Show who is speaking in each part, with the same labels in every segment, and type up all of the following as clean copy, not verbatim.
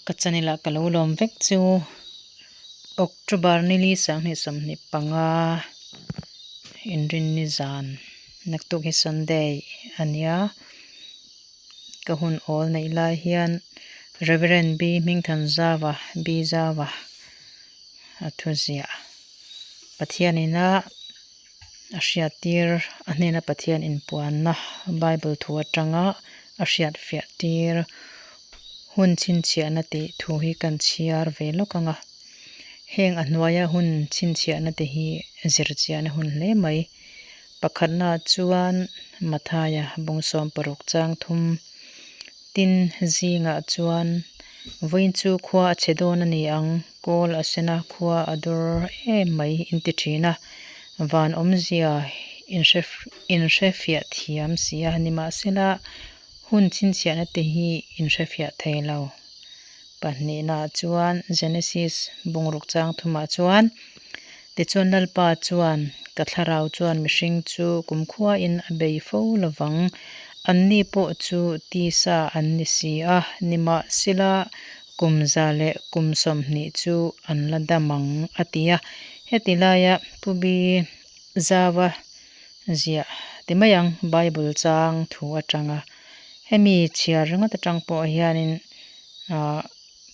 Speaker 1: Ka channel ah ka lo lawm vek chu October nili 2025 inrinni zan naktuk hi Sunday a nia ka hun awl neih lai hian Reverend B Hmingthanzava B Zava a thu ziah Pathianina a hriattir a hnena Pathian inpuanna Bible thu atanga a hriatfiah tir hun chhinchhiahna tih thu hi kan chhiar ve lawk ang a, heng a hnuaia hun chhinchhiahna te hi zirchiahna hun hle mai. Pakhatnaah chuan Mathaia bawngsawm paruk chang thum tin zingah chuan vawiin chu khua a chhe dawn a ni ang, kawl a sen a, khua a dur em mai inti thin a, van awmzia inhre inhrefiah thiam si a, nimahsela hun chhinchhiahna te hi inhrefiah thei lo. Pahnihnaah chuan Genesis bungruk chang thumah chuan, Tichuan Lalpa chuan, Ka thlarau chuan mihring chu kumkhuain a bei fo lovang, anni pawh chu tisa an ni si a, nimahsela kum za leh kum 20 chu an la dam ang, a ti a. Heti laia Pu Bi Zava ziah ti mai ang Bible chang thu atanga hemi chhiar ringawt atang pawh hianin ah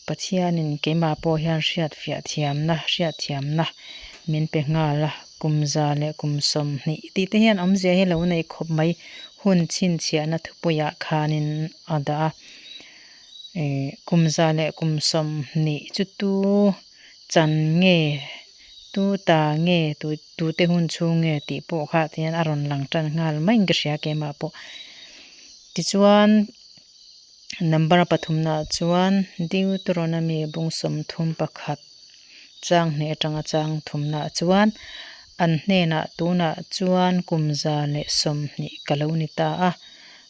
Speaker 1: Pathianin keimah pawh hian hriatfiah thiamna hriatthiamna min pe nghal a, kum za leh kum 20 tih te hian awmzia hi lo nei khawp mai hun chhinchhiahna thupuiah khanin a dah a. Ih kum za leh kum 20 chu tu chan nge tu ta nge tu tute hun chhung nge tih pawh kha tihian a rawn lang tan nghal maiin ka hria keimah pawh. Tichuan number pathumnaah chuan Deuteronomy bung 31 chang hnih atanga chang thumnaah chuan an hnenah tunah chuan kum 120 ka lo ni ta a,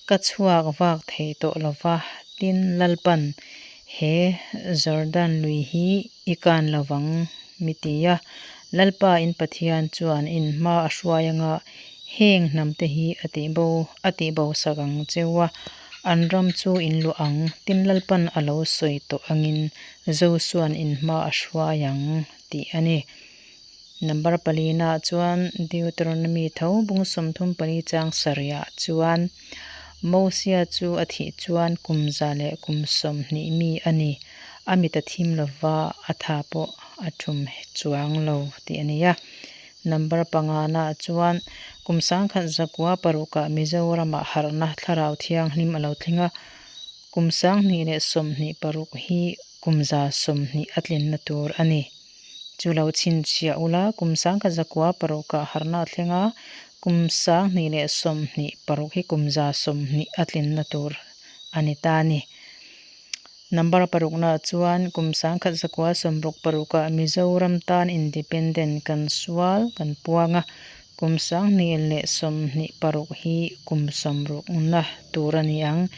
Speaker 1: ka chhuak vak thei tawh lova tin Lalpan he Jordan lui hi i kan lovang mi ti a, Lalpa in Pathian chuan in hma a hruai anga heng hnam te hi a tihbo a tihbo sak ang cheu a, an ram chu in luah ang tin Lalpan a lo sawi tawh angin Josua'n in hma a hruai ang tih a ni. Number palinaah chuan Deuteronomy tho bung 34 chang sarihah chuan Mosia chu a thih chuan kum 120 mi a ni, a mit a thim lova a tha pawh a thum chuang lo tih a ni a. Number panganaah chuan kum 1906ah Mizoramah harhna thlarau thianghlim a lo thleng a, kum 2026 hi kum 120 a tlinna tur a ni. Chu lo chhinchhiah ula, kum 1906ah harhna a thleng a, kum 2026 hi kum 120 a tlinna tur a ni ta a ni. Number paruknaah chuan kum 1966ah Mizoram tan Independent kan sual kan puang a, kum 2026 hi kum 60na tur a ni ang.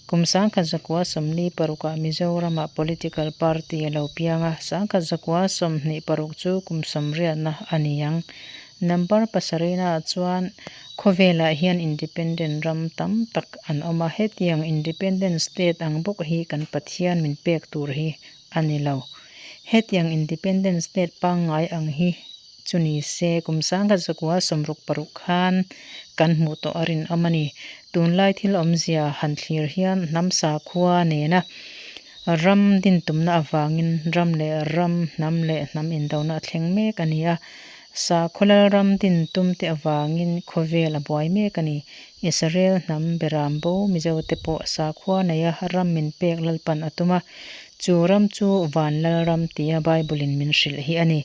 Speaker 1: Kum 1946ah Mizoramah political party a lo piang a, 1926 chu kum 80na a ni ang. Number pasarihnaah chuan khawvelah hian independent ram tam tak an awm a, hetiang independent state ang bawk hi kan Pathian min pek tur hi a ni lo. Hetiang independent state pangngai ang hi chu ni se kum 1966 khan kan hmuh tawh a rinawm a ni. Tunlai thil awmzia han thlir hian hnam sakhua nena ram dintumna avangin ram leh ram, hnam leh hnam indona a thleng mek a ni a. Sakhaw lalram dintum te avangin khawvel a buai mek a ni. Israel hnam beram bo Mizo te pawh sakhua neia ram min pek Lalpan a tum a, chu ram chu van lalram tia Bible in min hrilh hi a ni.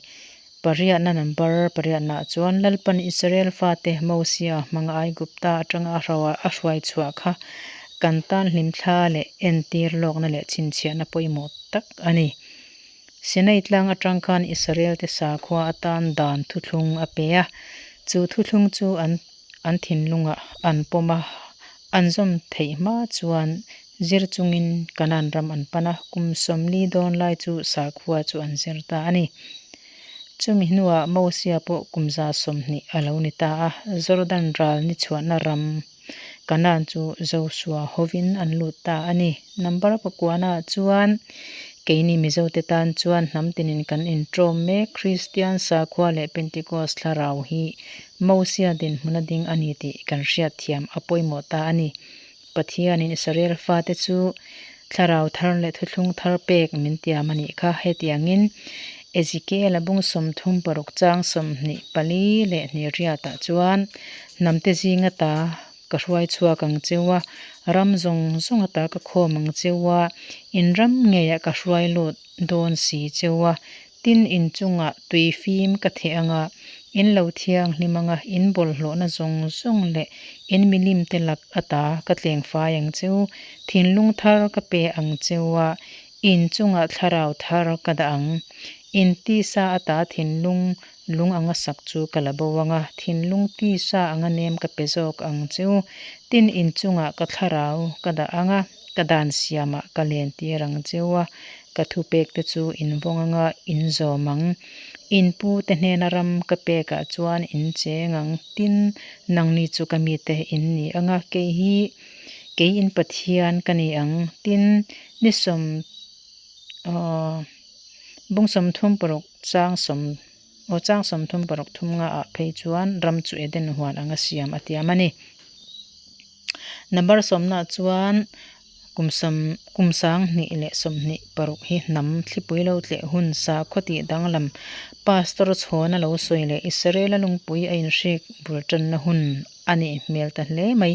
Speaker 1: Pariatna number pariatnaah chuan Lalpan Israel fate Mosia hmanga Aigupta atanga a a hruai chhuah kha kan tan hlimthla leh entir lawkna leh chhinchhiahna pawimawh tak a ni. Sinai tlang atang khan Israel te sakhua atan dan thuthlung a pe a, chu thuthlung chu an an thinlungah an pawm a, an zawm theih hma chuan zir chungin Kanan ram an pan a, kum 40 dawn lai chu sakhua chu an zir ta a ni. Chumi hnuah Mosia pawh kum 120 a lo ni ta a, Jordan ral ni chhuahna ram Kanan chu Joshua hovin an lut ta a ni. Number pakuanaah chuan Keini Mizote tan chuan hnam tinin kan inṭawm mek. Kristian sakhua leh Pentecost thlarau hi Mosia dinhmuna ding a ni tih kan hriatthiam a pawimawh ta a ni. Pathianin Israel fate chu thlarau thar leh thuthlung thar pek min tiam a nih kha. Hetiangin Ezekiel-a bung 36 chang 24 leh hnihriatah chuan hnamte zinga ta ka hruai chhuak ang cheu a, ram zawng zawng ata ka khawm ang cheu a, in ram ngeiah ka hruai lut dawn si cheu a, tin in chungah tui fim ka theh ang a, in lo thianghlim ang a, in bawlhhlawhna zawng zawng leh in milim te lak ata ka tleng fai ang cheu, thinlung thar ka pe ang cheu a, in chungah thlarau thar ka dah ang, in tisa ata thinlung Lung anga sak chu ka la bo ang a, thinlung tisa anga nem ka pe zawk ang cheu. Tin, inchungah ka thlarau ka dah ang a, ka dan siamah ka len tir ang cheu a, ka thupekte chu in vawng anga in zawm ang. In pute hnena ram ka pekah chuan in cheng ang. Tin, nangni chu ka mite in ni ang a, kei hi kei in Pathian ka ni ang. Tin, ni sawm aw bung 36. Chang sawm aw chang 36 thum nga ah phei chuan ram chu Eden huan anga siam a tiam a ni. Number sawmna ah chuan kum sawm kum 2026 hi hnam thlipui lo tleh hun sakhaw tih danglam Pastor chhawna lo sawi leh Israel-a lungpui a inhrik bul tanna hun a nih hmel ta hle mai.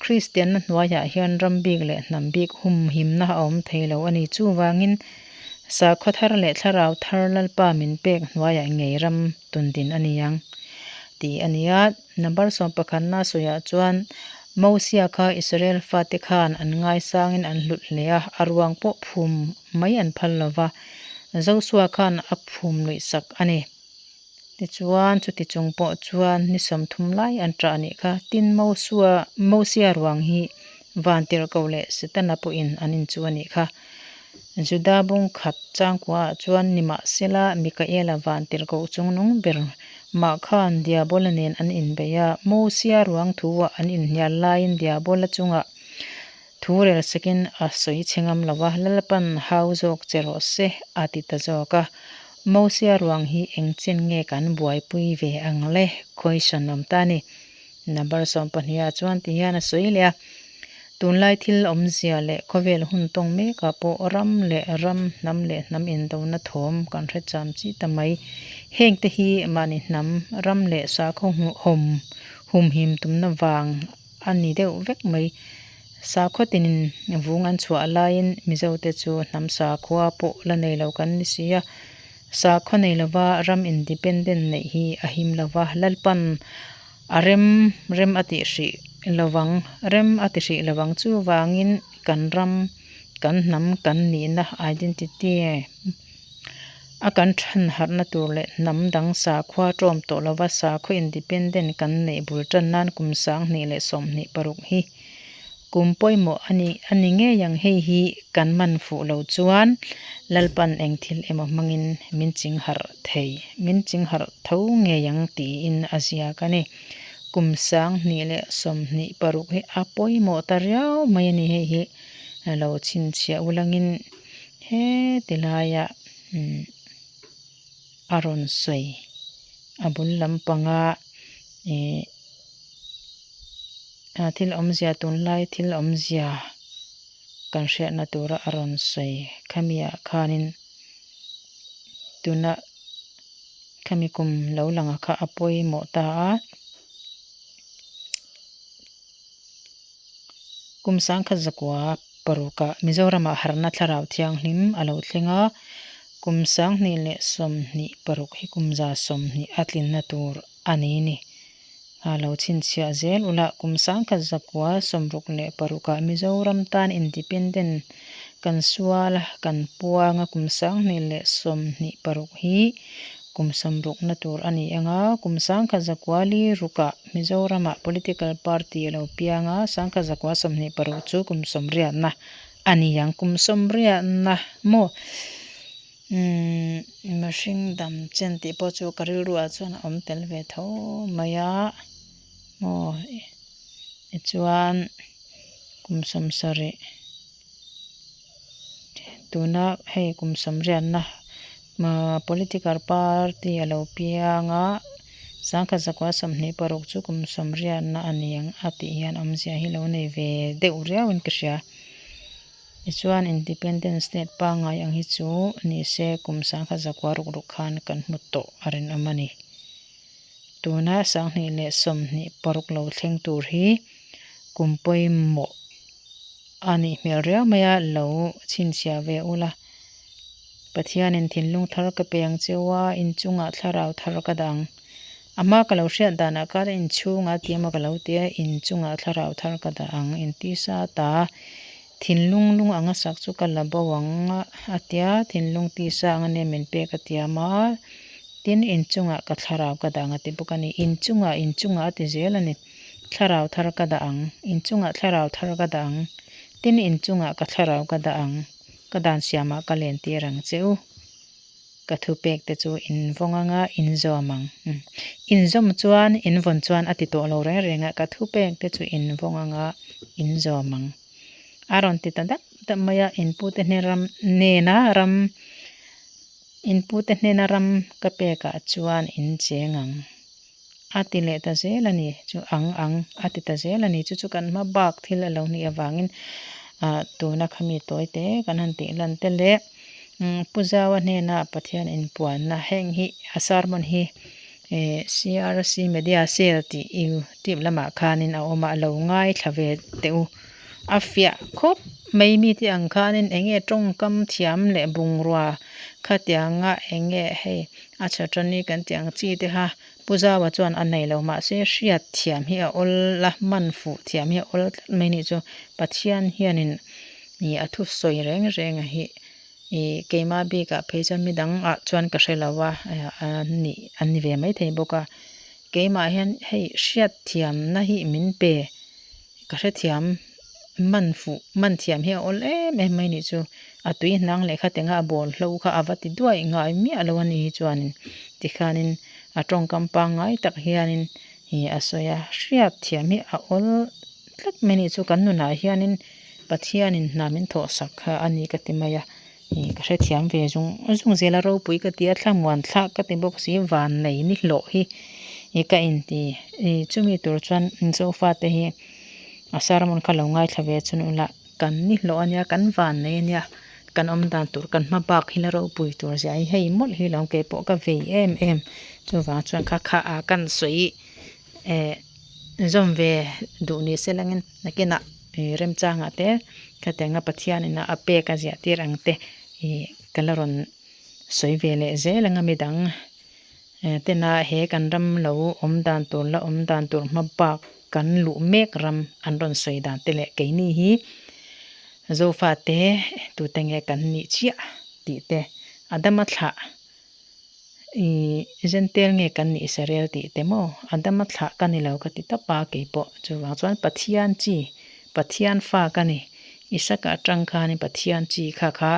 Speaker 1: Kristianna hnuaiah hian ram bik leh hnam bik humhimna a awm thei lo a ni. Chuvangin sakhaw thar leh thlarau thar Lalpa min pek hnuaiah ngei ram tundin a ni ang tih a ni a. Number sawmpakhatna sawiah chuan Mosia kha Israel fate khan an ngaisangin an hlut hle a, a ruang pawh phum mai an phal lo va, Josua khan a phum luih sak a ni. Tichuan, chuti chung pawh chuan ni 30 lai an ṭah a nih kha. Tin, Mosua, Mosia ruang hi Vantirhkoh leh Setana pawhin an inchu a nih kha. Juda bung khat changkuaah chuan nimahsela Mikaela Vantirhkoh chungnung ber mah khan Diabola nen an inbei a. Mosia ruang thu-ah an inhnial laiin Diabola chungah thu rel sakin a sawi chhe ngam lo a, Lalpan hau zawk che rawh se a ti ta zawk a. Mosia ruang hi eng chen nge kan buaipui ve ang le? Question awm ta a ni. Number 12 ah chuan ti hian a sawi leh a, Tunlai thil awmzia leh khawvel hun tawng mekah pawh ram leh ram, hnam leh hnam indona thawm kan hre cham chi ta mai. Hengte hi mahni hnam, ram leh sakhaw hawm humhim tumna vang a ni deuh vek mai. Sakhaw tinin vung an chhuah laiin Mizote chu hnam sakhua pawh la nei lo kan ni si a. Sakhaw nei lova ram independent neih hi a him lova, Lalpan a rem rem a tih hrih lovang, rem a ti hrih lovang. Chuvangin kan ram, kan hnam, kan nihna, identity, A kan than harhna tur leh hnam dang sakhua ṭawm tawh lova sakhaw independent kan neih bul ṭan nan kum 2026 hi kum pawimawh a ni a ni ngei ang. Hei hi kan man fuh lo chuan Lalpan eng thil emaw hmangin min ching harh thei, min ching harh tho ngei ang tiin a ziak a ni. Kum 2026 hi a pawimawh ta riau mai a ni hei hi lo chhinchhiah ulangin. Heti laia a rawn sawi a bul lampanga ih thil awmzia tunlai thil awmzia kan hriatna tura a rawn sawi khami ah khanin tuna khami kum lo lang kha a pawimawh ta a. Kum 1906ah Mizoramah harhna thlarau thianghlim a lo thleng a, kum 2026 hi kum 120 a tlinna tur a ni ni. A lo chhinchhiah zel ula, kum 1966ah Mizoram tan Independent kan sual a, kan puang a, kum 2026 hi kum 60na tur a ni ang a, kum 1946ah Mizoramah political party a lo piang a, 1926 chu kum sawmriatna a ni ang. Kum sawmriatna maw umm mihring dam chen tih pawh chu ka rilruah chuan a awm tel ve tho mai a maw tichuan kum 70. tuna hei kum sawmriatna political party a lo piang a 1926 chu kum sawmriatna a ni ang a tih hian awmzia hi lo nei ve deuh riauin ka hria. Tichuan Independent State pangngai ang hi chu ni se kum 1900 ruk ruk khan kan hmu tawh a rinawm a ni. Tuna 2026 lo thleng tur hi kum pawimawh a nih hmel riau mai a, lo chhinchhiah ve ula. Pathianin thinlung thar ka pe ang cheu a, inchungah thlarau thar ka dah ang. A hma ka lo hriat danah khan inchhungah tih emaw ka lo ti a, inchungah thlarau thar ka dah ang, intisa ta thinlung lung anga sak chu ka la bo ang a tia, thinlung tisa anga nem min pek a tiam a, tin inchungah ka thlarau ka dah ang a ti bawk a ni. Inchungah, inchungah a ti zel a ni. Thlarau thar ka dah ang, inchungah thlarau thar ka dah ang, tin inchungah ka thlarau ka dah ang. Ka dan siamah ka len tir ang che u. Ka thupek te chu in vawng anga in zawm ang. In zawm chuan in vawn chuan a ti tawh lo reng reng a, ka thupek te chu in vawng anga in zawm ang. A rawn ti ta dap dap mai a, in pute hnen ram nena ram in pute hnena ram ka pekah chuan in cheng ang. A ti leh ta zel a ni, chu ang ang a ti ta zel a ni. Chu chu kan hma bak thil a lo nih avangin ah tuna khami tawi te kan han tih lan te leh Pu Zaua hnena Pathian inpuanna heng hi a sermon hi eh CRC Media Cell tih youtube lamah khanin a awm a, a lo ngaithla ve teh u. A fiah khawp mai mite ang khanin eng nge tawngkam thiam leh bungrua khatianga eng nge hei a chhatani kan tih ang chi te kha Pu Zaua chuan a nei lo mahse hriat thiam hi a awl a, man fuh thiam hi a awl tlat mai nih chu Pathian hianin ih a thusawi reng reng a hi ih keimah bikah phei chuan midang ah chuan ka hre lo a an nih an ni ve maithei bawk a keimah hian hei hriat thiamna hi min pe Ka hrethiam man fuh man thiam hi a awl em em mai nih chu. A tui hnang leh kha tenga a bawl hlo kha a va ti duai ngai miah lo a ni hi chuanin tikhanin a tawngkam pangngai tak hianin ih a sawi a, hriat thiam hi a awl tlat mai nih chu kan nunah hianin Pathianin hna min thawh sak kha a ni ka ti mai a, ih ka hrethiam ve zung zung zel a ropui ka ti a thlamuan thlak ka ti bawk si vannei ni hlawh hi ih ka inti ih chumi tur chuan sofa te hi a sermon kha lo ngaithla ve chun ula kan ni hlawh ania kan vannei ania kan awm dan tur kan hma bak hi la ropui tur zia hi hei mawlh hi lo keipawh ka vei em em chuvang chuan kha kha a kan sawi eh zawm ve duh ni se langin nakinah ih remchangah te khatianga Pathianin a pek a ziah tir ang te ih ka la rawn sawi ve leh zel anga midang tena he kan ram lo awm dan tur la awm dan tur hma bak kan luh mek ram an rawn sawi dan te leh keini hi Zofate tute nge kan nih chiah tih te Adama thlah Ih Jentail nge kan nih Israel tih te maw? Adama thlah ka ni lo ka ti tawp a keipawh. Chuvang chuan Pathian chi, Pathian fa ka ni. Isaka atang khanin Pathian chi kha kha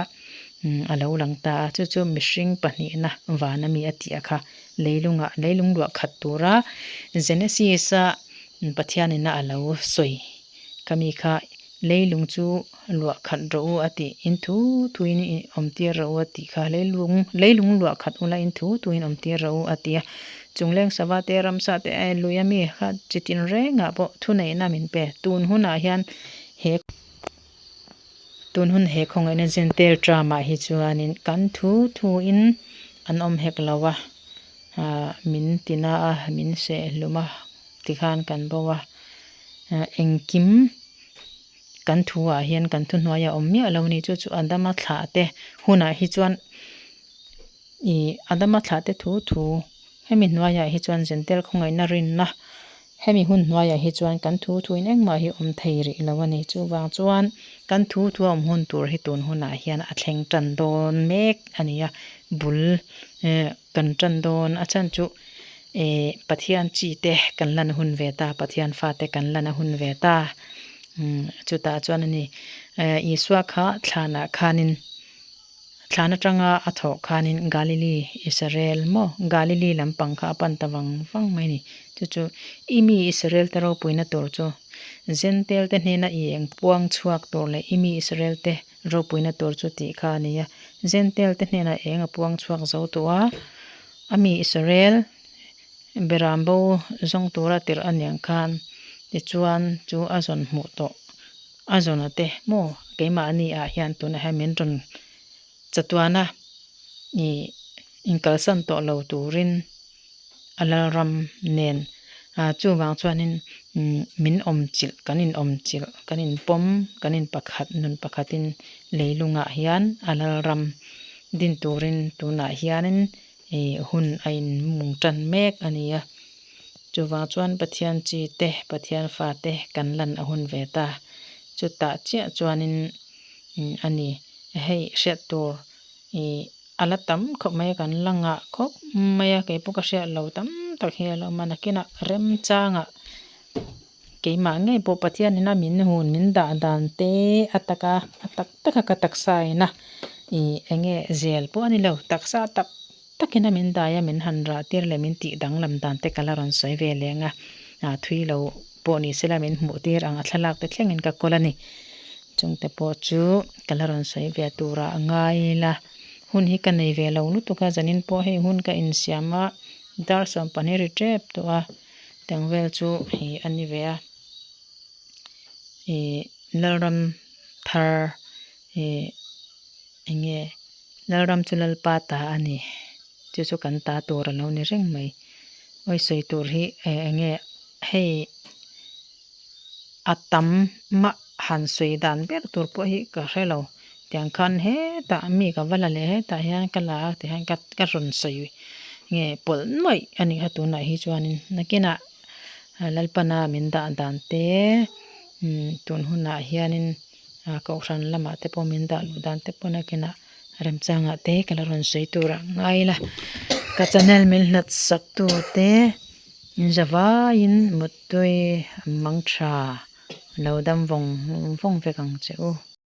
Speaker 1: a lo lang ta a, chu chu mihring pahnihna vana mi a tih a kha leilungah leilung luah khat tura Genesis-a Pathianina a lo sawi ka mi kha Leilung chu luah khat rawh u a tih, in thu thuin i awm tir rawh u a tih kha, leilung leilung luah khat ula in thu thuin awm tir rawh u a ti a. Chungleng sava te, ramsa te, lui a mi kha chi tin rengah pawh thuneihna min pe. Tun hunah hian he tun hun he khawngaihna Jentail term-ah hi chuanin kan thu thuin an awm hek lo a, min tina a, min sehhlum a tikhan kan bo a. Engkim kan thu ah hian kan thuhnuai a awm miah lo a ni. Chu chu Adama thlah te hunah hi chuan ih Adama thlah te thu thu hemi hnuaiah hi chuan Jentail khawngaihna rinna hemi hun hnuaiah hi chuan kan thu thu in engmah hi awm thei rih lo a ni. Chuvang chuan kan thu thu a awm hun tur hi tun hunah hian a thleng tan dawn mek a ni a, bul kan tan dawn a chhan chu Ehh Pathian chi te kan lan hun ve ta, Pathian fate kan lan a hun ve ta. Umm chutah chuan a ni eh Isua kha thlanah khanin thlan atanga a thawh khanin Galili Israel maw Galili lampang kha a pan ta vang vang mai a ni. Chu chu i mi Israel te ropuina tur chu Jentail te hnena i eng puang chhuak tur leh i mi Israel te. Ropuina tur chu tih kha a ni a. Jentail te hnenah eng a puang chhuak zo tawh a, a mi Israel beram bo zawng tura tirh a niang khan tichuan chu a zawn hmuh tawh a zawna te maw keimahni ah hian tunah hian min rawn chatuana ih inkalsan tawh lo turin a lalram nen ah chuvang chuanin umm min awm chilh kan in awm chilh kan in pawm kan in pakhat nun pakhatin leilungah hian a lalram din turin tunah hianin ih hun a in mung tan mek a ni a chuvang chuan Pathian chi te Pathian fa te kan lan a hun ve ta chutah chiah chuanin a ni hei hriat tur ih. A la tam khawp mai a, kan la ngah khawp mai a, keipawh ka hriat lo tam tak hi a la awm a, nakinah remchangah keimah ngei pawh Pathianin a min hun min dah dan te a taka a tak taka ka taksa ina ih eng nge zel pawh a ni lo, taksa tak takin a min dai a min han rah tir leh min tih danglam dan te ka la rawn sawi ve leng a, ah thui lo pawh ni sela min hmuh tir ang a thlalak te thlengin ka kawl a ni. Chungte pawh chu ka la rawn sawi ve turah a ngai ila, hun hi ka nei ve lo lutuk a, zanin pawh hei hun ka insiam a, dar 12 ri tep tawh a, tiang vel chu hi a ni ve a, ih Lalram thar ih eng nge Lalram chu Lalpa ta a ni, chu chu kan ta tur a lo ni reng mai, awi sawi tur hi eng nge hei. A tam mah han sawi dan ber tur pawh hi ka hre lo. Tiang khan hetah mi ka va la leh hetah hian ka la a tihian ka ka rawn sawi nge pawlh nuaih a nih kha tunah hi chuanin nakinah Lalpana min dah dan te umm tun hunah hianin kohhran lamah te pawh min dah luh dan te pawh nakinah remchangah te ka la rawn sawi tur a ngai la ka channel min hlat sak tu te. Zavaiin Muttui mang tha lo dam vawng vawng vek ang che u.